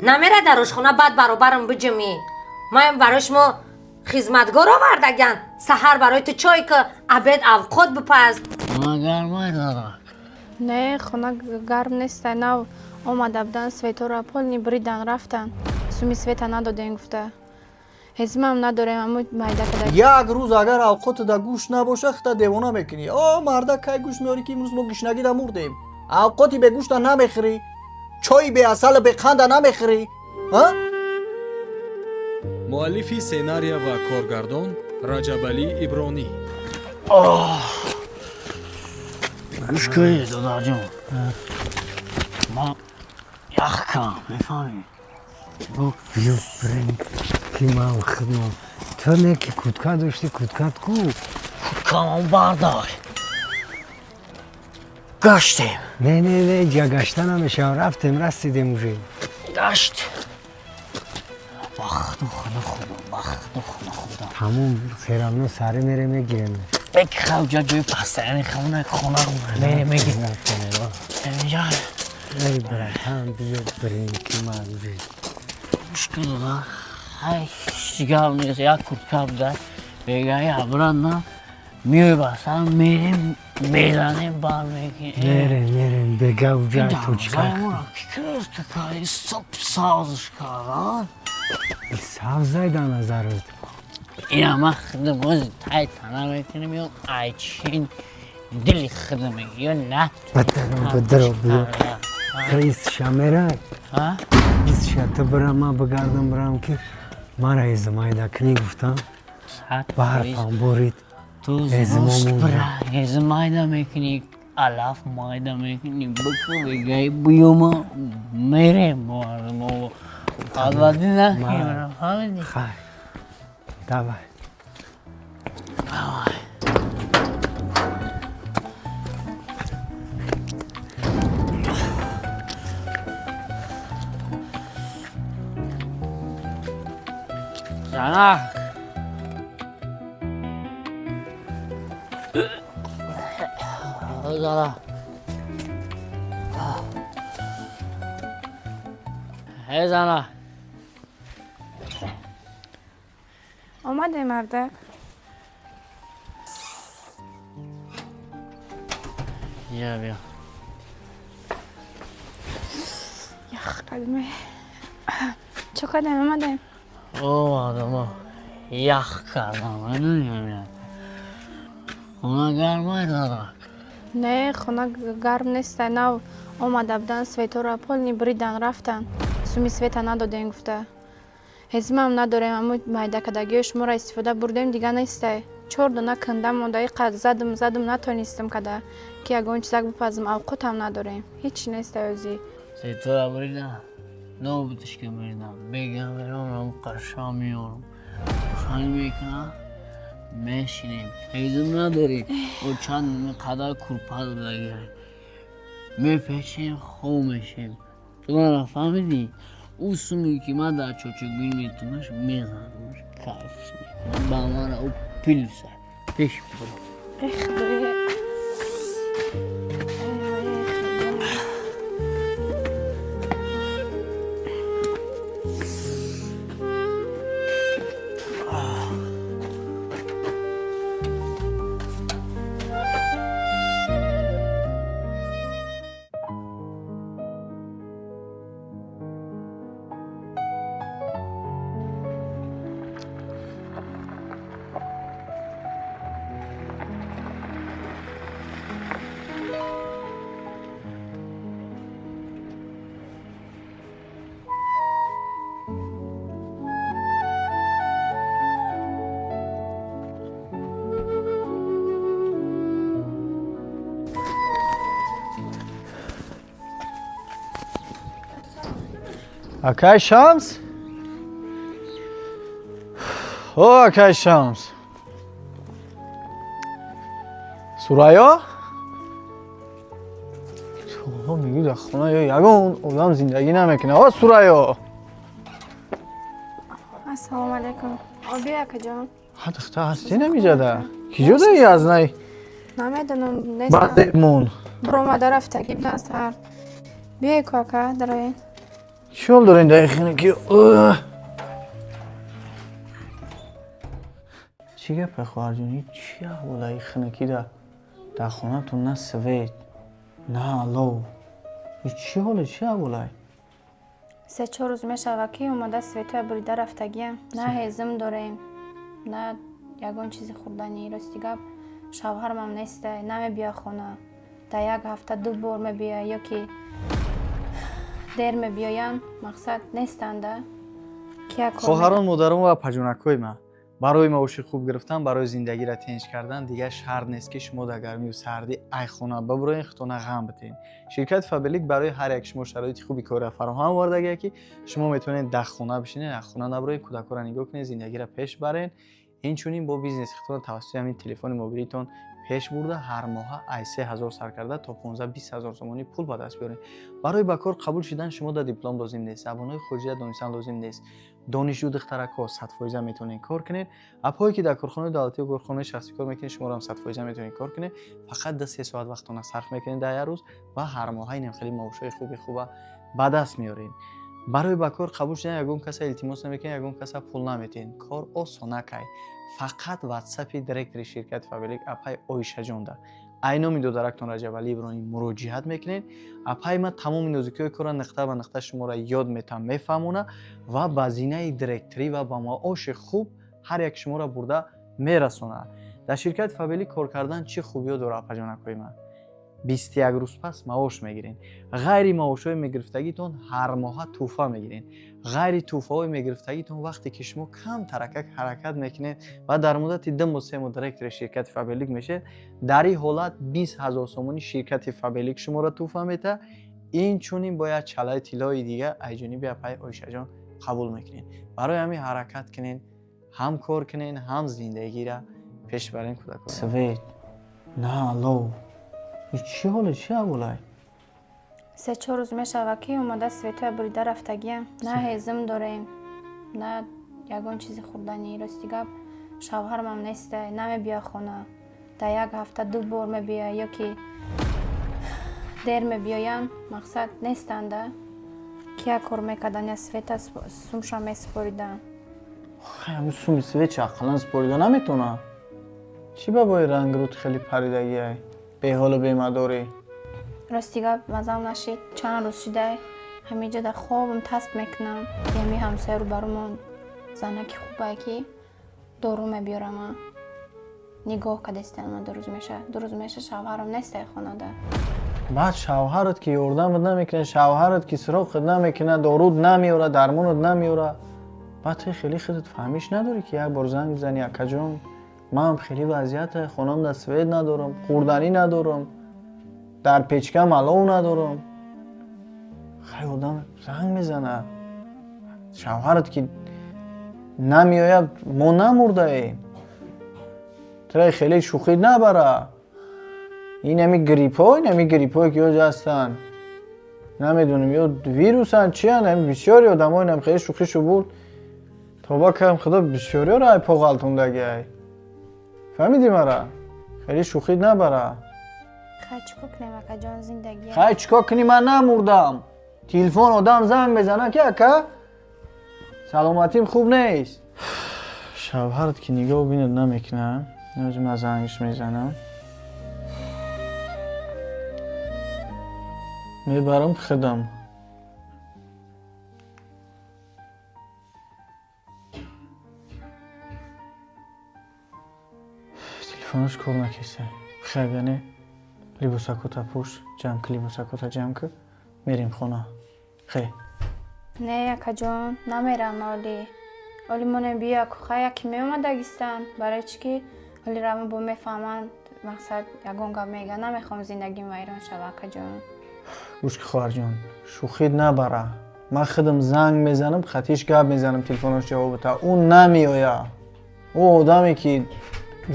Намера дар ошхона, баъд баробарам биҷумӣ. Ман барои шумо хизматгор овардаган. Саҳар барои ту чой ки, обед авқот бипаз. Хона гармай, дада? Не, хона гарм неста. Нав омада будан, светора полный бридан рафтан. Суми света надодем гуфта. Ҳезимам надорем, аммо майда када. Як рӯз агар авқотада гӯшт набоша, хита девона мекунӣ. О марда, кай гӯшт меорӣ, ки имрӯз мо гишнагида мурдем? Авқоти бегӯшта намехӯрӣ, чои беасалу беқанда намехӯрӣ, а? Муаллифи сценария ва коргардон Раҷабалӣ Ибронӣ. Гӯш кунед, дадаҷон, ман ях кам, мефаҳмӣ? Биё, бирем, ки ман хидмат. Ту не ки кутка дошти, куткат ку? Куткамон бардор, гаштем. Не, не, не, ҷа гашта намешавам. Рафтем, расидем уже. Гашт. Бахту хона худо, бахту хона худо. Тамом, всё равно сари мере, мегирем. Бек хавҷа ҷои пастаяни хона, хона мере, мегирем инҷа. Эй, братан, биё, бирем, ки ман уже Гӯш кун, дада, ҳай, гап нест. Як куртка буда, бегаи обратно миёй, басан мерем, мезанем, бармекунем. Мерем, мерем, бега уҷа точка. Саб савзш кардан. Сабзай да назарот. Ина ман худам ози тай тана мекунем ё айчин дили худам ё на. Бадаро, бадаро, биё. Ту истша мерай, истша ту бира, ман бигардам, бирам, ки мара ҳезимайда кунӣ гуфтам, барфам борид. Ту ҳезимо рост монда. Бира, ҳезим майда мекунӣ, алаф майда мекунӣ, бикӯ, бегаи буюма мерем, мо подводи накунем, фаҳмидӣ? Хай, давай. Давай. Занак. Зана. Эй, зана. Омадем, мардак. Я бия. Ях кардем. Чо кардем, омадем? О, адамо. Ях кардам. Медонӣ? Хона гармай, дада? Не, хона гарм неста. Нав омада будан, светора полный бридан рафтан. Суми света надодем гуфта. Ҳезимам надорем, аммо майда кадагиҳои шуморо истифода бурдем, дига нестай. Чор дона канда монда, иқад задум, задум, натонистам када, ки ягон чизак бипазм, авқотам надорем. Ҳеч нестай озӣ. Сетора бридан. Нобутиш ки бридан. Бега меронам, қаша меорам. Рӯшанӣ мекунам. Мешинем. Ҳезим надорем. О чанд қадар курпа додагиай. Мепечем, хоб мешем. Ту мара фаҳмидӣ? Ӯ суме ки ман дар чочукбин метунаш, мезанамаш, кайфш мекунам. Ба мара ӯ плюса. Пеш бирам. Эх, Худоё. Эй, вой, Худо. Акай Шамс, о акай Шамс, Сурайё мегӯ, дар хона ё ягон одам зиндагӣ намекунад? О Сурайё! Ассалому алайкум. О, биё, акаҷон. Ҳа, духта, ҳастӣ намиҷада? Ки ҷо даи аз най? Намедонам, нестам. Баъдемон. Биромада рафтагӣ будан саҳар. Биёй ку, ака, дароен. Чӣ ҳол дорем дар хинаки? Чӣ гапе, хоҳарҷон? Чӣ аҳволаи хинакида дар хонатон? На свет, на алов. Чӣ ҳоле, чӣ аҳволай? 3-4 рӯз мешава, ки омада светоя бурида рафтагиям. На ҳезум дорем, на ягон чизи хӯрданӣ. Рости гап, шавҳарамам нестай, намебиёя хона. Дар як ҳафта ду бор мебиёя ё ки дер мебиёянд, мақсад нестанда. Хоҳарон, модарон ва паҷонакҳои ман, барои маоши хуб гирифтан, барои зиндагиро тинҷ кардан дигар шарт нест, ки шумо дар гармию сардӣ ай хона бибуроен, худтона ғам битен. Ширкати Фаберлик барои ҳар як шумо шароити хуби корро фароҳам овардагия, ки шумо метавонед дар хона бишинед, аз хона набуроед, кӯдакҳоро нигоҳ кунед, зиндагиро пеш барен. Инчунин бо бизнеси худтон тавассути ҳамин телефони мобилитон пеш бурда, ҳар моҳа ай 3000 сар карда то 15-20 ҳазор сомонӣ пул ба даст биёред. Барои ба кор қабул шудан шумо дар диплом лозим нест, забонҳои хориҷия донистан лозим нест. Донишҷӯ духтаракҳо 100% метавонед кор кунед. Апҳое, ки дар корхонаи давлатию корхонаи шахсӣ кор мекунед, шуморо 100% метавонед кор кунед. Фақат 2-3 соат вақтона сарф мекунед дар як рӯз ва ҳар моҳа инам хеле маошҳои хуби хуба ба даст меоред. Барои ба кор қабул шудан ягон каса илтимос намекунед, ягон каса пул наметиҳед. Кор осонакай. Фақат ватсапи директори ширкати Фаберлик апай Оишаҷонда ай номи додарактон Раҷабалӣ Иброҳим муроҷиат мекунед. Апай ман тамоми нозукиҳои корро нуқта ба нуқта шуморо ёд метам, мефаҳмона ва ба зинаи директорӣ ва ба маоши хуб ҳар як шуморо бурда мерасонад. Дар ширкати Фаберлик кор кардан чӣ хубиё дорад, апаҷонакҳои ман? 21 рӯз пас маош мегиред. Ғайри маошҳои мегирифтагитон ҳар моҳа тӯҳфа мегиред. Ғайри тӯҳфаҳои мегирифтагитон, вақте ки шумо кам таракак ҳаракат мекунед ва дар муддати 2 моҳ, 3 моҳ директори ширкати Фаберлик мешавед, дар ин ҳолат 20 000 сомонӣ ширкати Фаберлик шуморо тӯҳфа метаҳад. Инчунин бояд чалаи тиллои дигар аз ҷониби апаи Оишаҷон қабул мекунед. Барои ҳамин ҳаракат кунед, ҳам кор кунед, ҳам зиндагиро пеш барен. Кӯдакон, свет на алов. Чӣ ҳоле, чӣ аҳволай? 3-4 рӯз мешава, ки омада светоя бурида рафтагиям. На ҳезум дорем, на ягон чизи хӯрданӣ. Рости гап, шавҳарамам нестай, намебиёя хона. Дар як ҳафта ду бор мебиёя ё ки дер мебиёянд, мақсад нестанда. Кия кор мекардан, я света сумша месупориданд. Ҳамин суми свет чи ақаллан супорида наметавонад? Чӣ ба бои рангрут хеле паридагиай, беҳолу бемадорӣ? Рости гап, мазам нашид. Чанд рӯз шидай, ҳаминҷо дар хобам тасб мекунам. Ями ҳамсоя рӯбарумон занаки хубае, ки дору мебиёрама. Нигоҳ кадестан. 2 рӯз меша, 2 рӯз меша, шавҳарам нестай хонада. Баъд шавҳарат ки ёрдамат намекунад, шавҳарат ки суроғат намекунад, доруд намеёрад, дармонат намеёрад, баъд ту хеле худат фаҳмиш надорӣ, ки як бор занг бизанӣ: «Акаҷон, ман хеле вазъията, хонам дар свет надорам, хӯрданӣ надорам, дар печкам алов надорам»? Хай, одам занг мезанад. Шавҳарат ки намеояд, мо намурдаем. Тура хеле шӯхӣ набара. Инами грипҳо, инами грипҳое ки ҳоҷа ҳастанд, намедонем, ё вирусанд, чиянд. Ами бисёри одамо инам хеле шӯхишу бурд. Тоба кардам, худо бисёриёро ай по ғалтондагиай. Фаҳмидӣ мара? Хеле шӯхӣ набара. Хай, чӣ кор кунем, акаҷон, зиндагӣ? Хай, чӣ кор кунӣ, ман намурдам. Телефон одам занг мезанад, ки ака, саломатим хуб нест. Шавҳарат ки нигоҳ бинад намекунад. Ҳозир ман зангиш мезанам, мебарам худам. Телефонаш кор накеса. Хай, яъне либосакота пӯш, ҷамъ ки, либосакота ҷамъ ки, мерем хона. Хе. Не, акаҷон, намерам. Оли оли монем, биё, хай, яке меомадагистанд. Барои чӣ ки оли рамо бо мефаҳманд, мақсад, ягон гап мегӯянд. Намехоҳам зиндагим вайрон шава, акаҷон. Гӯш ки, хоҳарҷон, шӯхит набара. Ман худам занг мезанам, хатиш гап мезанам, телефонаш ҷавоб бита. Ӯ намеояд. Ӯ одаме ки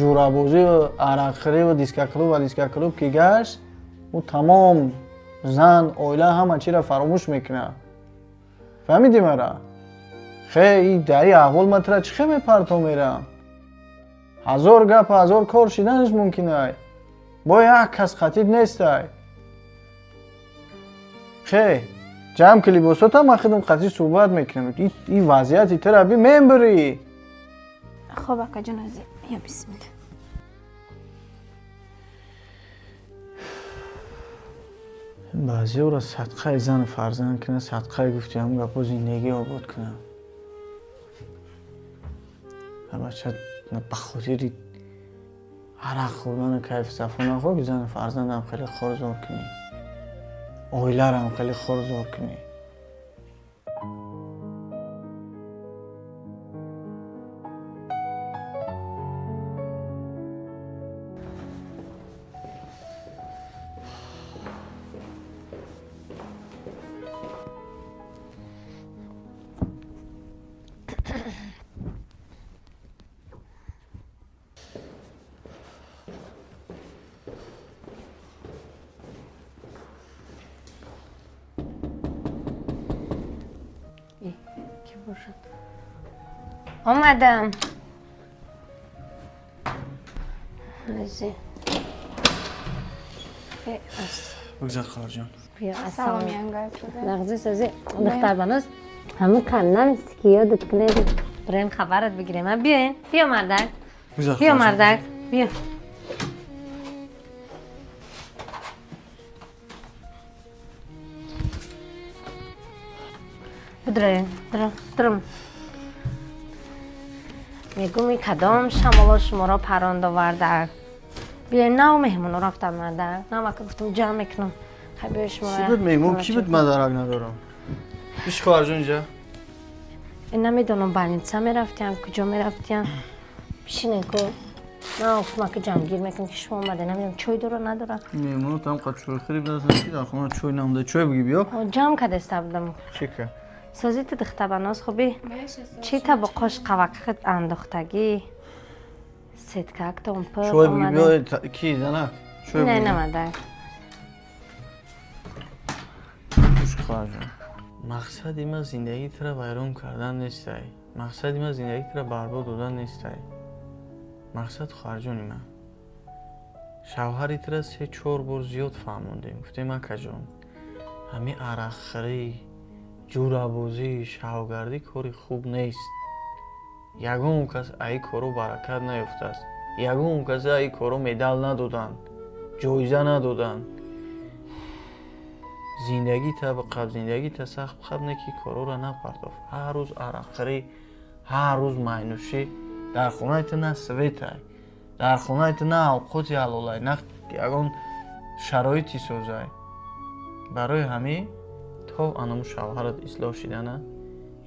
ҷурабозию арақхӯриву дискоклуб ва дискоклуб ки гашт, ӯ тамом зан, оила, ҳама чиро фаромӯш мекунад. Фаҳмидӣ мара? Хе, и дар ин аҳвол ман тура чӣ хел мепартом, мерам? Ҳазор гап, ҳазор кор шиданаш мумкин ай. Бо як кас хатиб нестай. Хе. Ҷамъ ки либосота, ман худам қатъи суҳбат мекунам. Ин вазъияти тура би мембирӣ. Хоб, акаҷон, ази я бисмилла. Баъзеҳоро садқаи зану фарзанд кунад, садқаи гуфти ҳамн гапҳо зиндагӣ обод кунад. Бача ба хотири арақ хӯрдану кайфу сафо нахоҳ, ки зану фарзандам хеле хорзор кунӣ, оиларам хеле хорзор кунӣ. Омадам. Бигзар, хоҳарҷон. Нағзи сази, духтарбаноз, ҳамун кан ки ёдат кунед, бирем хабарат бигирем. Биёен, биё, мардак, биё, мардак, биё. Бидроен, дурм. Мегум, кадом шамоло шуморо паронд оварда? Биёен, нав меҳмоно рафтам, мардак. Нав ака гуфтам, ҷамъ мекунам. Хай, биё шумо. Чӣ буд меҳмон? Кӣ буд? Ман дарак надорам. Биш, хоҳарҷон, инҷа. Намедонам, больница мерафтиям, куҷо мерафтиям. Бишинен ку. Ман гуфтам, ака, ҷамъгир мекунам, ки шумо омаде. Намедонам, чой дора, надора. Меҳмонот ҳам қад чойхӯри буданд, ки дар хона чой намуда. Чой биги, биё. Ҷамъ кадаста будам. Чӣ ка? Созити, духтабаноз, хубӣ? Чӣ та бо қош қавақат андохтагӣ? Сеткактон пур. Чой биги, биё, ки занак? Чой. Не, намада. Гӯш, хоҳарҷон. Мақсади ман зиндагии тура вайрон кардан нестай. Мақсади ман зиндагии тура барбод додан нестай. Мақсад, хоҳарҷони ман, шавҳари тура 3-4 бор зиёд фаҳмондем. Гуфтем, акаҷон, ҳамин арақхӯрӣ, ҷурабозӣ, шавгардӣ кори хуб нест. Ягон кас аи коро баракат наёфтааст. Ягон кас аи коро медал надоданд, ҷоиза надоданд. Зиндагита биқаб, зиндагита сахт биқаб, не ки корора напартоф. Ҳар рӯз арақхӯрӣ, ҳар рӯз майнӯшӣ. Дар хонаи ту на светай, дар хонаи ту на авқоти ҳалолай, на ягон шароити созай. Барои ҳамин то анаму шавҳарат ислоҳ шидана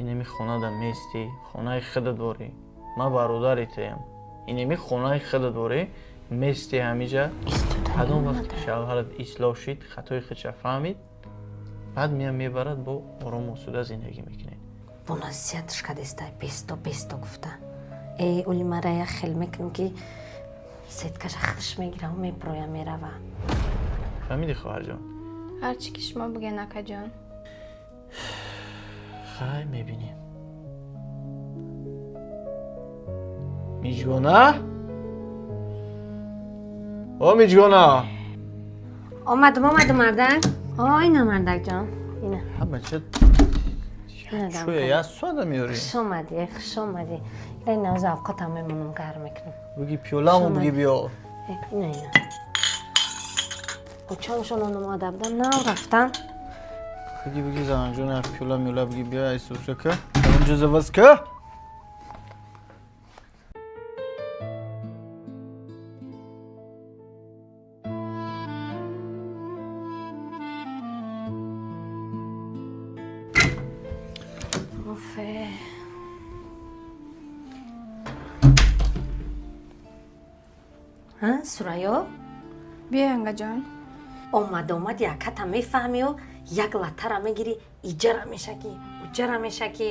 инами хонада местӣ, хонаи худат дорӣ. Ман бародари туям. Инами хонаи худат дорӣ, местӣ ҳамиҷа. Кадом вақт ки шавҳарат ислоҳ шид, хатои худша фаҳмид, баъд мея мебарад, бо орому осуда зиндагӣ мекунед. Бо насиҳатш кадестай, бесто, бесто гуфта. Э, оли мара як хел мекунам, ки сеткаша худш мегирам, меброя, мерава. Фаҳмидӣ, хоҳарҷон? Ҳарчи ки шумо бигӯен, акаҷон. Хай, мебинем. Миҷгона, о Миҷгона! Омадам, омадам, мардак. О, ина, мардакҷон, ина. Ҳа, бача, чӯя як соата меёрӣ. Хуш омадӣ, хуш омадӣ. Ина, ина, оз авқотам мемонам, гарм мекунам. Буги пиёламо буги, биё. Ина, ина. Очамшон омада будам, нав рафтан. Буги, буги, занҷон, як пиёла миёла буги, биё, айсусака онҷо заваска. Офе. Ҳа, Сурайё? Биё, янгаҷон. Омад, омад, яката мефаҳмию як латтара мегирӣ, иҷара мешакӣ, уҷара мешакӣ,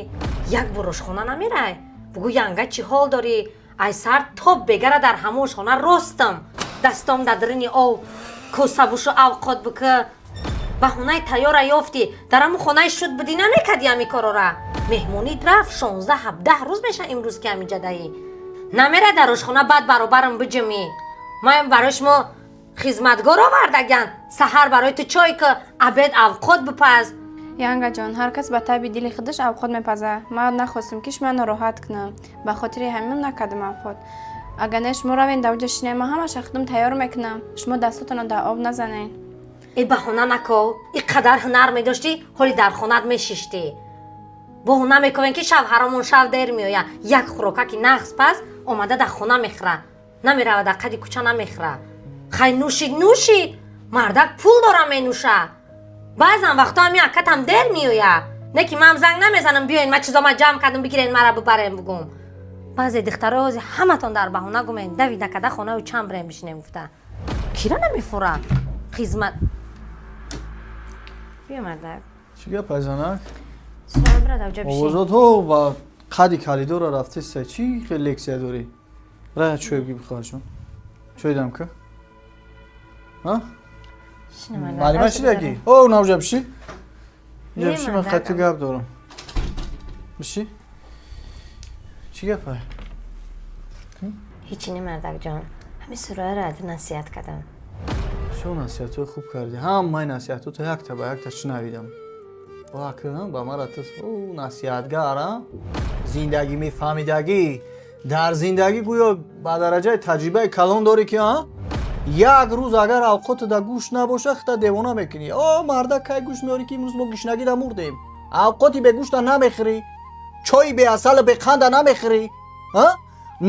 як бор ошхона намерай. Бугӯ, янга, чӣ ҳол дорӣ? Ай сар то бегара дар ҳамон ошхона ростам. Дастом дар даруни ов, косабушу авқот бикӣ. Баҳонаи тайёра ёфтӣ. Дар ҳамун хонаи шуд будӣ, намекардӣ ҳамин корора. Меҳмонит рафт, 16-17 рӯз меша имрӯз, ки ҳамиҷадаӣ. Намера дар ошхона, баъд баробарам биҷимӣ. Ман барои шумо хизматгор овардаган? Саҳар барои ту чой ки, обед авқот бипаз. Янгаҷон, ҳар кас ба таби дили худаш авқот мепазад. Ман нахостам, ки шумо нороҳат кунам. Ба хотири ҳамин накардам авқот. Агар не, шумо равен дар оҷа шинем, ман ҳамаша худам тайёр мекунам. Шумо дастотонро дар об назанед. Э, баҳона нако. И қадар ҳунар медоштӣ, ҳоли дар хонат мешиштӣ. Баҳона мекунем, ки шавҳаромон шав дер меоя. Як хӯрока ки нағз паз, омада дар хона мехӯра. Намерава дар қади кӯча намехӯра. Хай, нӯшид, нӯшид. Мардак пул дора, менӯша. Баъзан вақто ҳами акатам дер меоя. Не ки ман занг намезанам, биёен, ма чизо ма ҷамъ кардам, бигирен, мара бибарем, бугум. Баъзе духтаро ҳозир ҳаматон дар баҳона гумен, давида када хонаю чанд бирем бишинем гуфта. Кира намефура? Хизмат. Биё, мардак. Чӣ гап, айзанак? Сура, бира давҷа бишин. Овозотҳо ба қади калидора рафтеста. Чӣ хел лексия дорӣ? Бира, чой бигир, бихоҳарҷон. Чой дам ка. А? Шина, мардак. Малима, чӣ даги? О, навҷа биши. Инҷа Не, биши, ман мардак. хатти гап дорам. Биши. Чӣ гапа? Ҳечи не, мардакҷон. Ҳамин сураро ади насиҳат кардам. Чо, насиҳатҳои хуб кардӣ. Ҳамаи насиҳатҳото якта ба якта шунавидам. Вака ба мара ту о, насиҳатгар, а? Зиндагӣ мефаҳмидагӣ. Дар зиндагӣ гӯё ба дараҷаи таҷрибаи калон дорӣ ки, а? Як рӯз агар авқоту да гӯшт набоша, хита девона мекунӣ. О, мардак, кай гӯшт меорӣ, ки имрӯз мо гишнагида мурдем. Авқоти бегӯшта намехӯрӣ. Чои беасалу беқанда намехӯрӣ. А?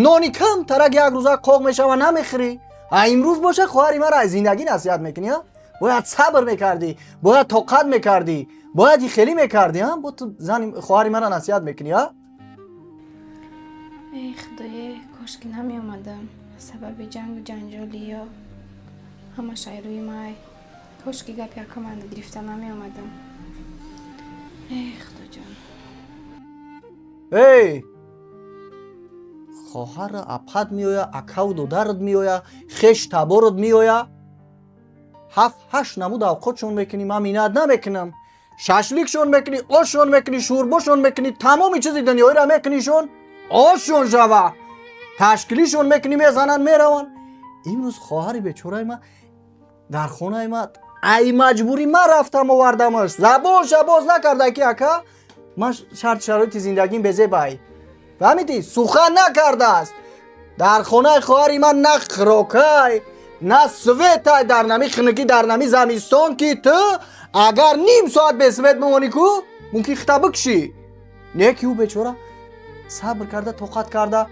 Нони кам тарак як рӯза қоқ мешава, намехӯрӣ. А имрӯз боша, хоҳари маро аз зиндагӣ насиҳат мекунӣ, а? Бояд сабр мекардӣ, бояд тоқат мекардӣ, бояд хелӣ мекардӣ, а? Бо ту зани хоҳари маро насиҳат мекунӣ, а? Эй худое, кошки намеомадам. Сабаби ҷангу ҷанҷоли ё ҳамаш ай рӯи май. Кошки гап якаманд гирифта намеомадам. Эй худоҷон. Эй, хоҳара, апат меоя, акаву додарат меоя, хеш таборат меоя, ҳафт ҳашт намуд авқотшон мекунӣ, ман миннат намекунам. Шашликшон мекунӣ, ошшон мекунӣ, шӯрбошон мекунӣ, тамоми чизи дунёиро мекунишон, ошшон шава, ташкилишон мекунӣ, мезананд, мераванд. Имрӯз хоҳари бечораи ма дар хонаи ма, ай маҷбурӣ ман рафтам овардамаш, забонша боз накарда, ки ака, ман шарт шароити зиндагим безебай. Фаҳмидӣ? Сухан накардааст. Дар хонаи хоҳари ман на хӯрокай, на светай, дар нами хунукӣ, дар нами замистон, ки ту агар ним соат бесвет бимонӣ ку, мумкин хита бикушӣ. Не ки ӯ бечора сабр карда, тоқат карда.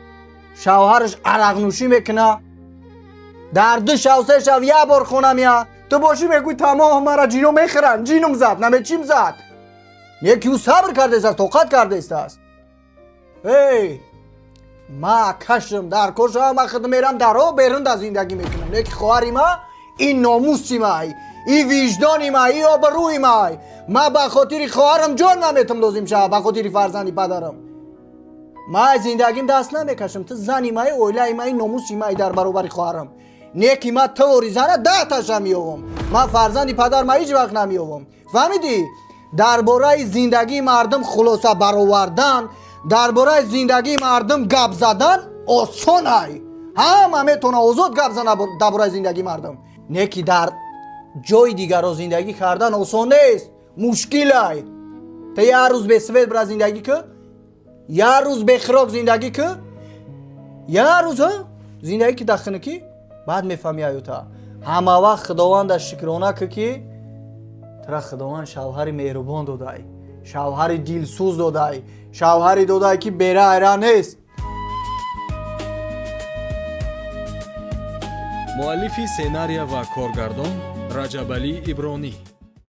Шавҳараш арақнӯшӣ мекуна, дар ду шав, се шав як бор хона мея. Ту бошӣ, мегӯй, тамом, мара ҷино мехӯранд, ҷином зад, намечим зад. Не ки ӯ сабр кардаистааст, тоқат кардаистааст. Эй, ма кашм дар кор шавам, ма худ мерам даро берун да зиндагӣ мекунам. Не ки хоҳари ма, ин номуси май, и виҷдони май, и обрӯи май. Ма ба хотири хоҳарам ҷон наметам, лозим шава, ба хотири фарзанди падарам ма аз зиндагим даст намекашам. Ту зани май, оилаи май, номуси май дар баробари хоҳарам. Не ки ма товори зана даҳташа меёвам, ман фарзанди падар ма ҳеҷ вақт намеёвам. Фаҳмидӣ? Дар бораи зиндагии мардум хулоса баровардан, дар бораи зиндагии мардум гап задан осон ай. Ҳама метавона озод гап зана дар бораи зиндагии мардум. Не ки дар ҷои дигарро зиндагӣ кардан осон нест, мушкил ай. Та як рӯз бесвет бира зиндагӣ кӣ, як рӯз бехӯрок зиндагӣ кӣ, як рӯз зиндагӣ ки дар хунукӣ, баъд мефаҳмӣ ҳаёта. Ҳама вақт худованда шукрона кӣ, ки тура худованд шавҳари меҳрубон додай, шавҳари дилсӯз додай, шавҳаре додай, ки бера айра нест. Муаллифи сценария ва коргардон Раҷабалӣ Ибронӣ.